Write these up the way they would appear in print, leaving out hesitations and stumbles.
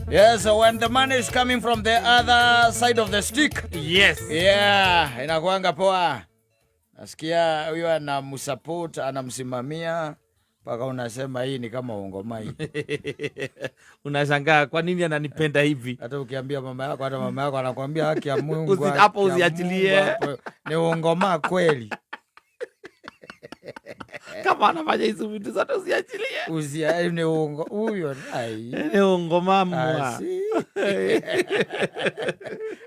Yes, when the money is coming from the other side of the stick. Yes. Yeah, inakuanga poa. Nasikia huyo anamsupport, anamsimamia mpaka unasema hii ni kama ungoma hii. Unashangaa kwa nini ananipenda hivi. Hata ukiambia mama yako, hata mama yako anakuambia haki ya Mungu, Hapo haki ya usiachilie. Mungu hapo. Ni ungoma kweli. Kama anafanya hizo vitu zote usiachilie. Usia ni ungo huyo ai. Ni ungomamwa. Asi.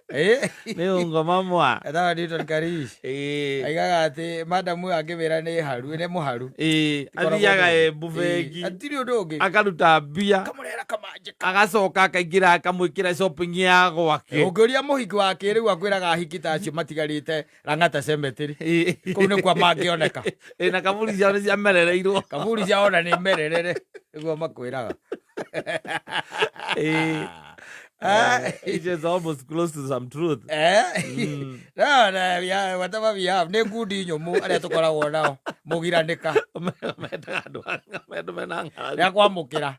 Eh, Ni ungomamwa. etagwo Newton Karish. Eh. Aigaga atĩ madam ũyũ angĩmĩra nĩ haru nĩ mũharu. Eh, Tikoragwo athiaga ũndũ. Embu bengi Hatirĩ ũndũ ũngĩ. akaruta mbia Kamũrehera kamanjĩka. agacoka akaingĩra akamwĩkĩra shopping ya gwake. Ũngĩũria mũhiki wa kĩrĩu akwĩraga ahiki ta acio matigarĩte Lang'ata Cemetery. Eh. Kũu nĩkuo mangĩoneka. Eh, na kaburi ciao nĩ ciamerereirwo. Kaburi ciao ona nĩ mererere nĩguo makwĩraga. Eh. Ah. It is almost close to some truth. Eh? No, no, we have- whatever we have nĩ ngundi nyũmũ arĩa tũkoragwo nao mũgiranĩka Mendaga andũ andũ mena ng'aragu. rĩa kwamũkĩra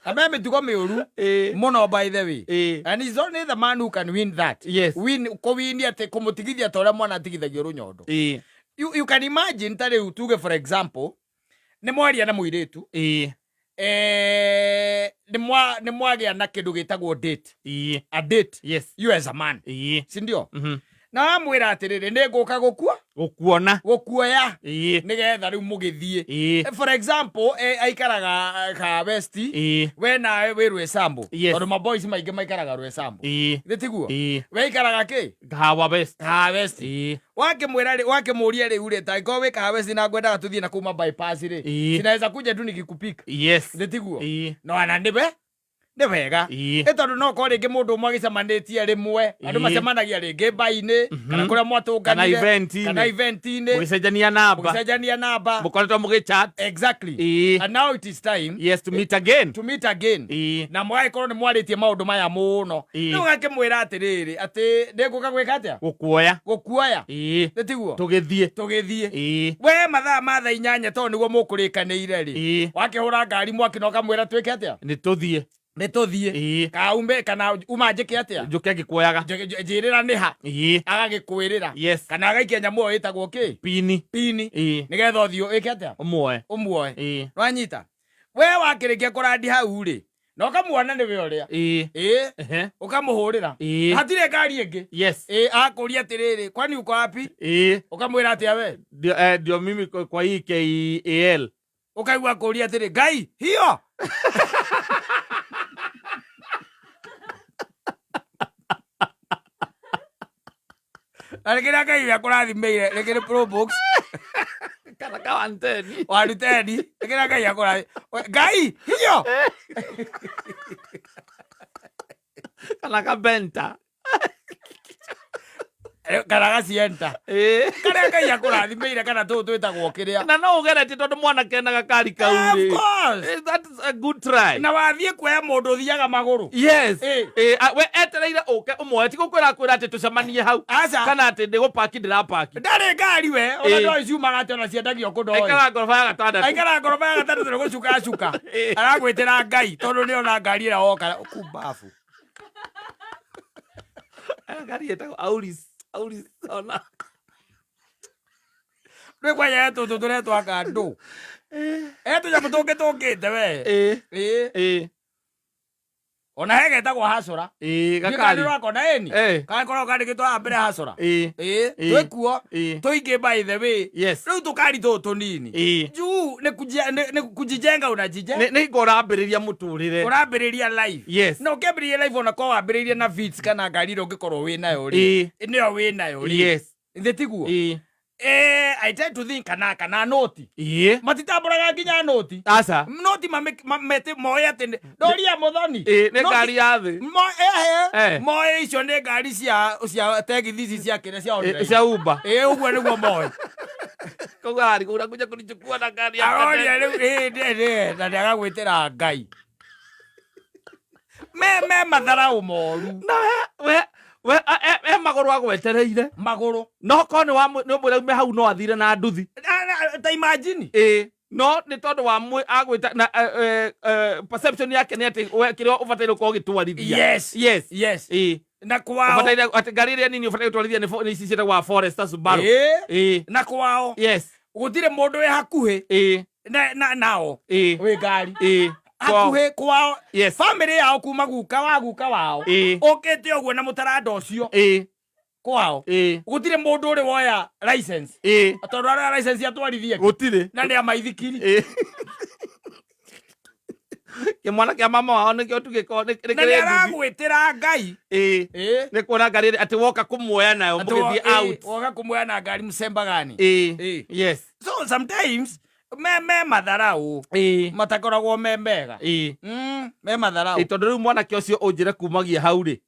na me mĩtugo mĩũru Eh. mũno by the way. Eh. And it's only the man who can win that. Yes. Win kũwini atĩ kũmũtigithia ta ũrĩa mwana atigithagio rũnyondo. Eh. You can imagine ta rĩu tuge for example nĩ mwaria na mũirĩtu Eh. eh, nĩ mwagĩa na kĩndũ gĩtagwo date. Eh. A date. Yes. You as a man. Eh. Si ndio? Mhm. Na wamwĩra atĩrĩrĩ nĩ ngũka gũkua Gũkuona. gũkuoya Eh. nĩgetha rĩu mũgĩthiĩ. Eh. For example, aikaraga ka West Eh. we nawe wĩ Rwĩsambu Yes. tondũ maboys maingĩ maikaraga Rwĩsambu Eh. nĩ tiguo Eh. we ikaraga kĩ Kahawa West. Kahawa West. Eh. Wakĩmwĩra rĩ wakĩmũria rĩu rĩ tangĩkorwo wĩ Kahawa West na ngwendaga tũthiĩ na kuma bypass rĩ Ĩĩ. sinaweza kuja tu nikikupika Yes. nĩ tiguo Eh. no ana nĩwe nĩ wega Eh. ĩ tondũ no korwo rĩngĩ mũndũ ũmwe agĩcemanĩtie rĩmwe andũ Ĩĩ. macemanagia rĩngĩ mbai-inĩ kana kũrĩa Kana mwatũnganire event-inĩ. kana event-inĩ Mũgĩcenjania namba. mũgĩcenjania namba Mũkoretwo mũgĩchat. Exactly. Ĩĩ. And now it is time Yes, to meet again. to meet again. Ĩĩ. Na mũgagĩkorwo nĩ mwarĩtie maũndũ maya mũno. Ĩĩ. Rĩu ũgakĩmwĩra atĩrĩrĩ atĩ nĩngũka gwĩka atĩa? Gũkuoya. Gũkuoya. Ĩĩ. Nĩ tiguo? Tũgĩthiĩ. Tũgĩthiĩ. Ĩĩ. We mathaa ma thaa 8 tondũ nĩguo mũkũrĩkanĩire rĩ. Ĩĩ. Wakĩhũra ngari mwaki na ũkamwĩra twĩke atĩa? Nĩ tũthiĩ. Nĩ tũthiĩ. Ĩĩ. Kaume kana uma njĩke atĩa? Njũke ngĩkuoyaga. Njĩrĩra nĩ ha? Ĩĩ. Agagĩkwĩrĩra. Yes. Kana agaikia nyamũ ĩyo ĩtagwo kĩ? Pini. Pini. Ĩĩ. Nĩgetha ũthiĩ ĩke atĩa? Ũmuoe. Ũmuoe. Ĩĩ. Nwanyita we wakĩrĩkia kũrandi hau rĩ na ũkamuona nĩwe ũrĩa Ĩĩ. ĩĩ Ehe. ũkamũhũrĩra Ĩĩ. hatirĩ ngari ĩngĩ Yes. ĩĩ akũria atĩrĩrĩ kwani uko wapi Ĩĩ. ũkamwĩra atĩa we Ndio, ndio mimi kwa hii KAL. ũkaigua akũria atĩrĩ ngai hiyo na rĩngĩ ngai ũrĩa akũrathimĩire rĩngĩ nĩ Probox Kana ka 110. waruteni rĩngĩ na ngai akũrathi ngai hiyo Kana ka Benta. Kana gacienta Ĩĩ. karĩa ngai akũrathimĩire kana tũũ twĩtagwo kĩrĩa. Na no ũgeretie tondũ mwanake na gakari kau Of rĩ. course. That is a good try. Na wathiĩ kuoya mũndũ ũthiaga magũrũ. Yes. Ĩĩ. Eh, we etereire ũke ũmuoe ti gũkwĩra kwĩra atĩ tũcemanie hau. Aca. Kana atĩ ndĩ gũpaki ndĩrapaki. Ndarĩ ngari we ona Ĩĩ. ndoĩ ciumaga atĩ ona ciendagio kũndũ oĩ. Aikaraga ngoroba ya gatandatũ. Aikaraga ngoroba ya gatandatũ nĩ gũcuka acuka. Ĩĩ. Aragwĩtĩra ngai tondũ nĩ ona ngari ĩrĩa woka kumbabu. Ngari ĩtagwo Auris. Auris ona. Rĩ kwanya tũtũ tũretwa kandũ. E tũnyamũ tũngĩ tũkĩte we. Ĩĩ. Ĩĩ. Ĩĩ. Ona he getagwo hacũra. Ĩĩ Gakari gakari. rwakona ĩni. Eh. Gakoragwo kandĩkĩtwo haha mbere hacũra. Ĩĩ. Ĩĩ. Ĩĩ. Twĩkuo. Ĩĩ. Tũingĩ by the way. Yes. Rĩu tũkari tũtũ tũnini. Ĩĩ. Juu nĩ nĩ kujijenga unajijenga. Nĩ hingo ũrambĩrĩria mũtũrĩre. Ũrambĩrĩria life. Yes. Na ũkĩambĩrĩria life ona korwo wambĩrĩirie na Vitz kana ngari ĩrĩa ũngĩkorwo wĩ nayo rĩ. Ĩĩ. Nĩyo wĩ nayo rĩ. Yes. Ithĩ tiguo? Ĩĩ. I tend to think kana noti. Ĩĩ. Matitambũraga nginya noti. Aca. Noti moĩ atĩ ndoria mũthoni. Ĩĩ nĩ Noti- ngari ya thĩ. Ehe. Eh. Moĩ icio nĩ ngari cia tegithi ici cia kĩrĩa cia Ĩĩ, online. Cia Uber. Ĩĩ ũguo nĩguo moĩ. Koguo ararigwo unakuja kunichukua na ngari ya Aroria rĩu ĩĩ nĩ na nĩagagwĩtĩra ngai. Me matharaũ moru. Na we e magũrũ agwetereire. Magũrũ. No korwo nĩ ũmwĩra ume hau no athire na nduthi. Ta imagine. Ĩĩ. No nĩ tondũ wa mwe agwĩta na perception yake nĩ atĩ we kĩrĩa ũbataire gũkorwo ũgĩtwarithia. Yes. Yes. Yes. Ĩĩ. Na kwao. Ũbataire atĩ ngari ĩrĩa nini ũbataire gũtwarithia nĩ ici ciĩtagwo Forester Subaru. Ĩĩ. Ĩĩ. Na kwao Yes. gũtirĩ mũndũ wĩ hakuhĩ Ĩĩ. na nao Ĩĩ. wĩ ngari. Ĩĩ. Kwao. Hakuhĩ kwao. Yes. Family yao kuma guka wa guka wao Ĩĩ. ũkĩte ũguo na mũtaranda ũcio Ĩĩ. kwao Ĩĩ. gũtirĩ mũndũ ũrĩ woya license Ĩĩ. tondũ arĩa license atwarithie Gũtirĩ. Na nĩ a maithikiri. Ĩĩ. Kĩmwana kĩa mama wao nĩkĩo tu gĩkoragwo nĩ Na nĩ kĩrĩ nduthi. aragwĩtĩra Ngai. Ĩĩ. Ĩĩ. Nĩ kuona ngari ĩrĩa atĩ woka kũmuoya nayo mũgĩthiĩ out. Woka kũmuoya na ngari mũcemba gani? Ĩĩ. Ĩĩ. Yes. So sometimes me matharau Ĩĩ. matakoragwo me mega. Ĩĩ. Me matharau. Ĩ, tondũ rĩu mwanake ũcio ũnjĩre kumagia hau rĩ.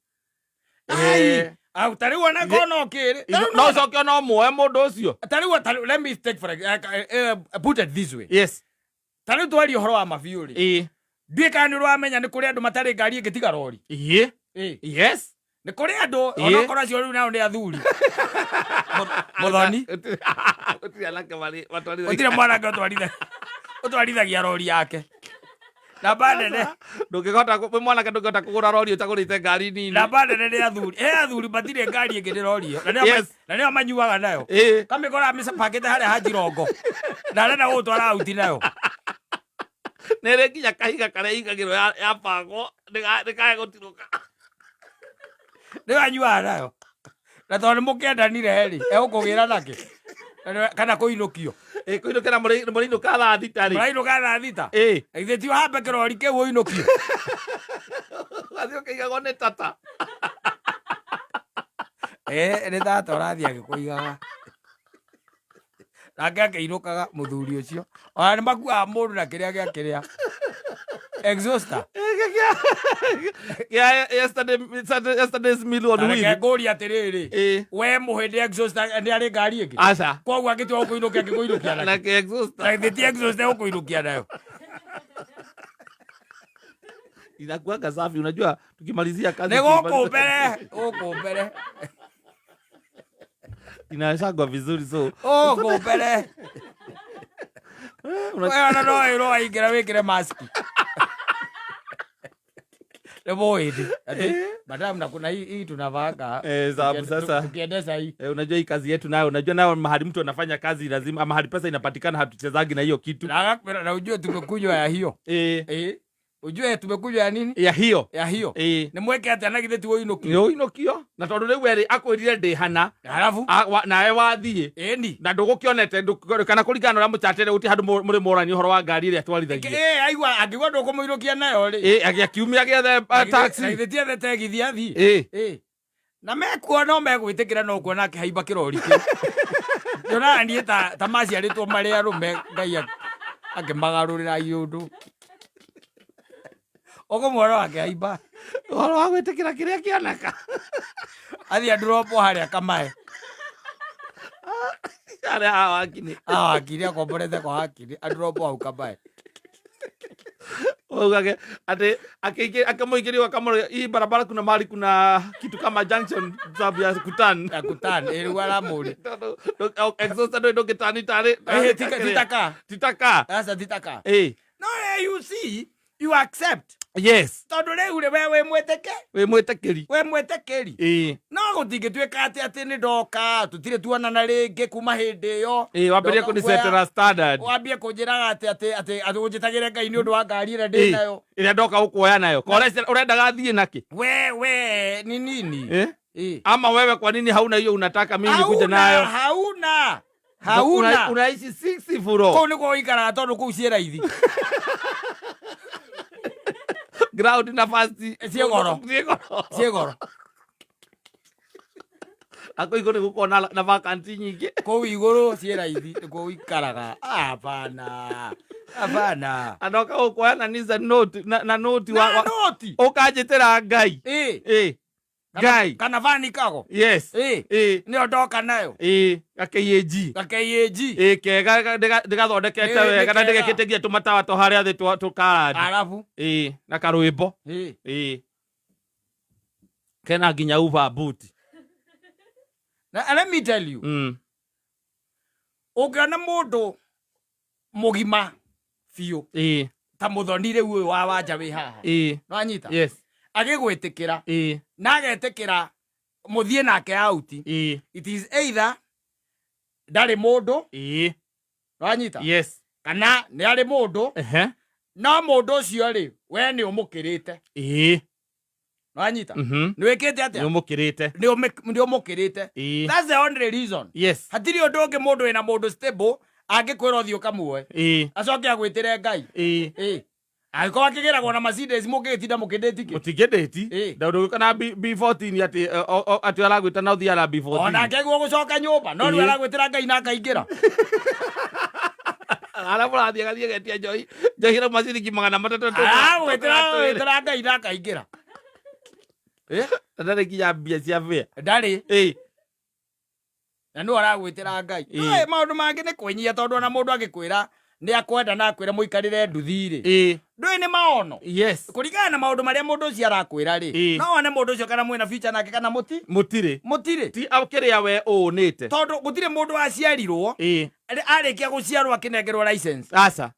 Ai, Eh, au tarĩu ona kono kĩrĩ. No ũcoke no muoe mũndũ ũcio. Tarĩu let me take for put it this way. Yes. Tarĩu twaria ũhoro wa mabiũ rĩ, Ĩĩ. ndiũĩ kana nĩ ũramenya nĩ kũrĩ andũ matarĩ ngari ĩngĩ tiga rori. Ĩĩ. Ĩĩ. Yes. Nĩ kũrĩ andũ Ĩĩ. onokorwo acio rĩu nao nĩ athuri. Mũthoni. Gũtirĩ anake matwarithagia. Gũtirĩ mwanake ũtwarithagia rori yake namba nene. Ndũngĩhota wĩ mwanake ndũngĩhota kũgũra rori ũtagũrĩte ngari nini. Namba nene nĩ athuri, he athuri matirĩ ngari ĩngĩ nĩ rori ĩyo. Na nĩo Yes. na nĩo manyuaga nayo. Ĩĩ. Kamĩkora mĩcapakĩte harĩa hanjirongo na arenda gũgũtwara auti nayo. Nĩ ĩrĩ nginya kahiga karĩa ĩigagĩrwo yabangwo ndĩkae gũtirũka. Nĩyo anyuaga nayo na tondũ nĩ mũkĩendanire rĩ, egũkũgĩra nakĩ kana kũinũkio? Ĩ, kũinũkĩra mũrĩinũka thaa 6 rĩ. Mũrainũka thaa 6. Ĩ. Githĩ ti ũhambe kĩrori kĩu ũinũkio? Athiĩ ũkĩigagwo nĩ tata. Ĩ, nĩ tata ũrathiĩ agĩkũigaga nake akĩinũkaga mũthuri ũcio ona nĩ makuaga mũndũ na kĩrĩa gĩa kĩrĩa exhauster. Kĩa yesterday's meal on Na reke wheel. ngũrie atĩrĩrĩ, Ĩ. we mũhĩndĩ exhauster nĩ arĩ ngari ĩngĩ? Aca. Koguo angĩtua gũkũinũkia angĩkũinũkia Na nakĩ? kĩ exhauster. Na githĩ ti exhauster egũkũinũkia nayo? Inakuanga safi, unajua tukimalizia kazi Nĩ gũkũ mbere, gũkũ mbere. Inashagwa vizuri so Gũkũ mbere. Una- We ona no ĩrwo waingĩra wĩkĩre maski nĩ mũhĩndĩ atĩ madam na kuna hii tunavanga. Eh, sababu sasa tukiendesha hii. Eh, unajua hii kazi yetu nayo, unajua nayo mahali mtu anafanya kazi lazima mahali pesa inapatikana hatuchezagi na hiyo kitu. Na agakwĩra na ujue tumekunywa ya hiyo. Eh, Eh, ujue tumekunywa ya nini? Ya hiyo. Ya hiyo. Eh. Nĩ mweke atĩa na githĩ ti ũinũkio? Nĩ ũinũkio na tondũ rĩu erĩ akwĩrire ndĩ hana. Halafu Nawe wathiĩ ĩni. Na ndũgũkĩonete kana kũringana na ũrĩa mũchatĩre gũtirĩ handũ mũrĩ morani ũhoro wa ngari ĩrĩa atwarithagia. Ĩ, aigua angĩigua ndũkũmũinũkia nayo rĩ. Ĩ, agĩkiumia gĩethe taxi. Na githĩ ti ethe tegithi athiĩ? Ĩ. Ĩ. Na mekuo no megwĩtĩkĩra no kuona akĩhaimba kĩrori kĩu. Nyonaga niĩ ta maciarĩtwo marĩ arũme Ngai akĩmagarũrĩra iũndũ. Ũkũmuona akĩhaimba. Ũhoro wa gwĩtĩkĩra kĩrĩa kĩoneka. Athiĩ anduropo harĩa kamae. Harĩa haha wakini. Awakiri akomborete kwa wakiri anduropo hau kamae. Ugage ati akĩmũingĩria akamũrĩa hii barabara kuna mahali kuna kitu kama junction sababu ya kutan. Ya kutan ĩ rĩu aramũria. Tondũ exhauster ndũĩ ndũngĩtani tarĩ Ĩ, titaka. Titaka. Aca titaka. Ĩ. No you see, you accept. Yes. Tondũ rĩu rĩ we wĩ mwĩtĩke Wĩ mwĩtĩkĩri. We mwĩtĩkĩri. Ĩ. No gũtingĩtuĩka atĩ nĩ ndoka tũtirĩ tuonana rĩngĩ kuma hĩndĩ ĩyo. Ĩ, wambĩrĩrie Ndoka kũnisetera standard. Wambie kũnjĩraga atĩ ũnjĩtagĩre Ngai nĩ ũndũ wa ngari ĩrĩa ndĩ Ĩ, nayo. Ĩrĩa ndoka gũkuoya nayo. Ko ũrendaga thiĩ nakĩ? We ni nini? Eh? Ĩ. Ama wewe kwa nini hauna hiyo unataka mimi nikuje Hauna, nayo? hauna hauna. Unaishi six floor. Kũu nĩkuo ũikaraga tondũ kũu ciĩ raithi. Ground na first. Ciĩ goro. Ciĩ goro. Ciĩ goro. Ako igũrũ nĩ gũkorwo na vacancy nyingĩ. Kũu igũrũ ciĩ raithi nĩkuo ũikaraga. Hapana, hapana. Andoka gũkuoya na Nissan Note na note Na wa noti. ũkanjĩtĩra Ngai. Ĩ. Ĩ. Ngai. Kana vani kago. Yes. Ĩ. Ĩ. Nĩyo ndoka nayo. Ĩ, ga KAG. Ga KAG. Ĩ, kega ndĩgathondekete Ĩ, nĩ wega na kega. ndĩgekĩte nginya tũmatawa twa harĩa thĩ tũkarandi. Arabu. Ĩ, na karwĩmbo. Ĩ. Ĩ. Kena nginya uva boot. Na let me tell you, ũngĩona mũndũ Mũgima biũ Ĩĩ. ta mũthoni rĩu ũyũ wa wanja wĩ haha. Ĩĩ. Nĩwanyita? Yes. Agĩgwĩtĩkĩra Ĩĩ. na agetĩkĩra mũthiĩ nake out. Ĩĩ. It is either ndarĩ mũndũ. Ĩĩ. Nĩwanyita? Yes. Kana nĩ arĩ mũndũ. Ehe. No mũndũ ũcio rĩ, we nĩ ũmũkĩrĩte. Ĩĩ. Nĩwanyita? Mhm. Nĩ wĩkĩte atĩa? Nĩ ũmũkĩrĩte. Nĩ ũmũkĩrĩte. Ĩĩ. That's the only reason. Yes. Hatirĩ ũndũ ũngĩ mũndũ wĩna mũndũ stable angĩkwĩra ũthiĩ ũkamuoe. Ĩĩ. Acoke agwĩtĩre Ngai. Ĩĩ. Ĩĩ. Angĩkorwo akĩgĩragwo na Mercedes mũngĩgĩtinda mũkĩndĩti kĩ? Mũtingĩndĩti. Ĩĩ. Ndũgĩũka na B14 atĩ atĩ aragwĩta na ũthiaga na B14. Ona akĩguo gũcoka nyũmba no rĩu Ĩĩ. aragwĩtĩra Ngai na akaingĩra. Harĩa mũrathiĩ agathiĩ agetia njohi. Njohi ĩrauma ciringi 300. Aragwĩtĩra Ngai na akaingĩra. Na ndarĩ nginya mbia cia bĩa. Ndarĩ. Ĩĩ. Na nĩwe aragwĩtĩra Ngai. Ĩĩ. Ĩ, maũndũ mangĩ nĩ kwĩnyihia tondũ ona mũndũ angĩkwĩra nĩ akwenda na akwĩra mũikarĩre nduthi rĩ. Ĩĩ. Ndũĩ nĩ maono. Yes. Kũringana na maũndũ marĩa mũndũ ũcio arakwĩra rĩ. Ĩĩ. No wone mũndũ ũcio kana mwĩna future nake kana mũti. Mũtirĩ. Mũtirĩ. Ti kĩrĩa we ũnĩte. Tondũ gũtirĩ mũndũ waciarirwo Ĩĩ. arĩkia gũciarwo akĩnengerwo license Aca.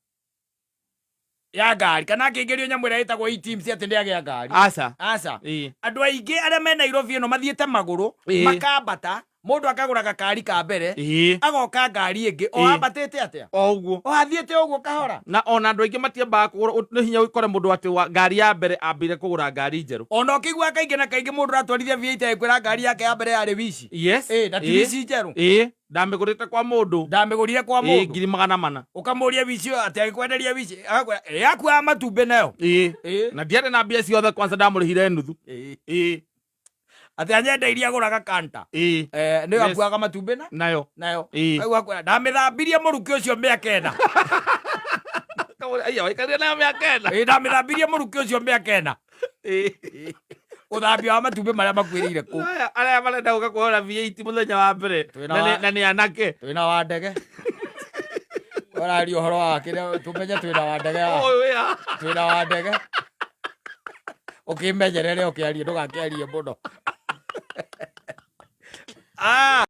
ya ngari kana akĩingĩrio nyamũ ĩrĩa ĩtagwo e-teams atĩ nĩ agĩa ngari. Aca. Aca. Ĩĩ. Andũ aingĩ arĩa me Nairobi ĩno mathiĩte magũrũ Ĩĩ. makambata mũndũ akagũra gakari ka mbere Ĩĩ. agoka ngari ĩngĩ o Ĩĩ. ambatĩte atĩa O ũguo. o athiĩte ũguo kahora. Na ona andũ aingĩ matiambaga kũgũra nĩ hinya ũkore mũndũ atĩ wa ngari ya mbere ambire kũgũra ngari njerũ. Ona ũkĩigua kaingĩ na kaingĩ mũndũ ũratwarithia V8 agĩkwĩra ngari yake ya mbere yarĩ wici. Yes. Ĩĩ, na ti Ĩĩ. wici njerũ. Ĩĩ. Ndamĩgũrĩte kwa mũndũ. Ndamĩgũrire kwa Ĩĩ, mũndũ. 400,000. Ũkamũria wici ũyũ atĩ agĩkwenderia wici agakwĩra ĩ yakuaga matumbĩ nayo. Ĩĩ. Ĩĩ. Na ndiarĩ na mbia ciothe kwanza ndamũrĩhire nuthu. Ĩĩ. Ĩĩ. Atĩ anyendeirie agũraga kanta. Ĩĩ. Nĩyo Yes. akuaga matumbĩ na Nayo. nayo. Ĩĩ. Rĩu akwĩra ndamĩthambirie mũrukĩ ũcio mĩaka ĩna. Aiya waikarire nayo mĩaka ĩna. Ĩĩ, ndamĩthambirie mũrukĩ ũcio mĩaka ĩna. Ĩĩ. Ũthambia wa matumbĩ marĩa makuĩrĩire kũu. Aya arĩa marenda gũka kuona V8 mũthenya wa mbere Twĩna na wa- nĩ anake. Twĩna wa ndege. Ũraria ũhoro wa kĩrĩa tũmenye twĩna wa ndege haha. Ũyũ wĩ haha. Twĩna wa ndege. Ũkĩmenyerere ũkĩarie ndũgakĩarie mũno. Ah.